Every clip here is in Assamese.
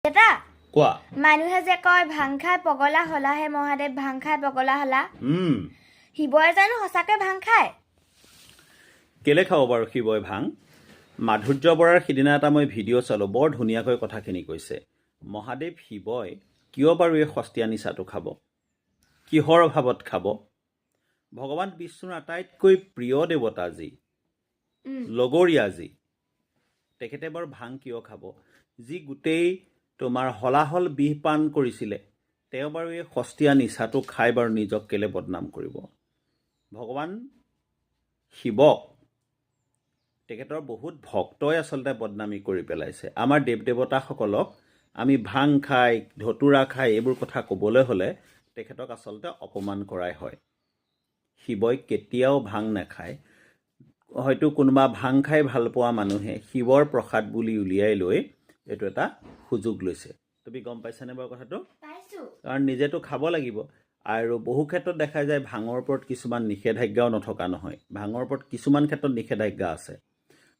দেউতা, কোৱা। মানুহে যে কয়, ভাং খাই পগলা হলাহে মহাদেৱ, ভাং খাই পগলা হলা, শিৱই জানো সঁচাকৈ ভাং খায়? কেলে খাব বাৰু শিৱই ভাং? মাধুৰ্য বৰাৰ সিদিনা এটা মই ভিডিঅ' চালোঁ, বৰ ধুনীয়াকৈ কথাখিনি কৈছে। মহাদেৱ শিৱই কিয় বাৰু এই সস্তীয়া নিচাটো খাব? কিহৰ অভাৱত খাব? ভগৱান বিষ্ণুৰ আটাইতকৈ প্ৰিয় দেৱতা যি, লগৰীয়া যি, তেখেতে বাৰু ভাং কিয় খাব? যি গোটেই তোমাৰ হলাহল বিষ পান কৰিছিলে, তেওঁ বাৰু এই সস্তীয়া নিচাটো খাই বাৰু নিজক কেলে বদনাম কৰিব? ভগৱান শিৱক তেখেতৰ বহুত ভক্তই আচলতে বদনামী কৰি পেলাইছে। আমাৰ দেৱ দেৱতাসকলক আমি ভাং খাই, ধতুৰা খাই এইবোৰ কথা ক'বলৈ হ'লে তেখেতক আচলতে অপমান কৰাই হয়। শিৱই কেতিয়াও ভাং নাখায়। হয়তো কোনোবা ভাং খাই ভাল পোৱা মানুহে শিৱৰ প্ৰসাদ বুলি উলিয়াই লৈ এইটো এটা সুযোগ লৈছে। তুমি গম পাইছানে বাৰু কথাটো? পাইছো। কাৰণ নিজেতো খাব লাগিব। আৰু বহু ক্ষেত্ৰত দেখা যায়, ভাঙৰ ওপৰত কিছুমান নিষেধাজ্ঞাও নথকা নহয়। ভাঙৰ ওপৰত কিছুমান ক্ষেত্ৰত নিষেধাজ্ঞা আছে।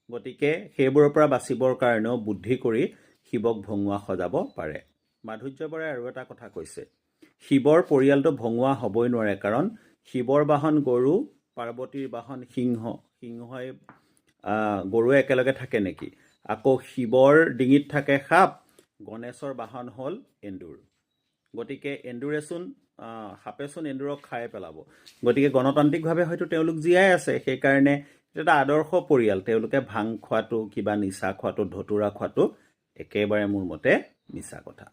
গতিকে সেইবোৰৰ পৰা বাচিবৰ কাৰণেও বুদ্ধি কৰি শিৱক ভঙুৱা সজাব পাৰে। মাধুৰ্য বৰাই আৰু এটা কথা কৈছে, শিৱৰ পৰিয়ালটো ভঙুৱা হ'বই নোৱাৰে, কাৰণ শিৱৰ বাহন গৰু, পাৰ্বতীৰ বাহন সিংহ। সিংহই গৰুৱে একেলগে থাকে নেকি? আকৌ শিৱৰ ডিঙিত থাকে সাপ, গণেশৰ বাহন হ'ল এন্দুৰ। গতিকে এন্দুৰেচোন সাপেচোন এন্দুৰক খাই পেলাব। গতিকে গণতান্ত্ৰিকভাৱে হয়তো তেওঁলোক জীয়াই আছে। সেইকাৰণে এইটো এটা আদৰ্শ পৰিয়াল। তেওঁলোকে ভাং খোৱাটো, কিবা নিচা খোৱাটো, ধতুৰা খোৱাটো একেবাৰে মোৰ মতে মিছা কথা।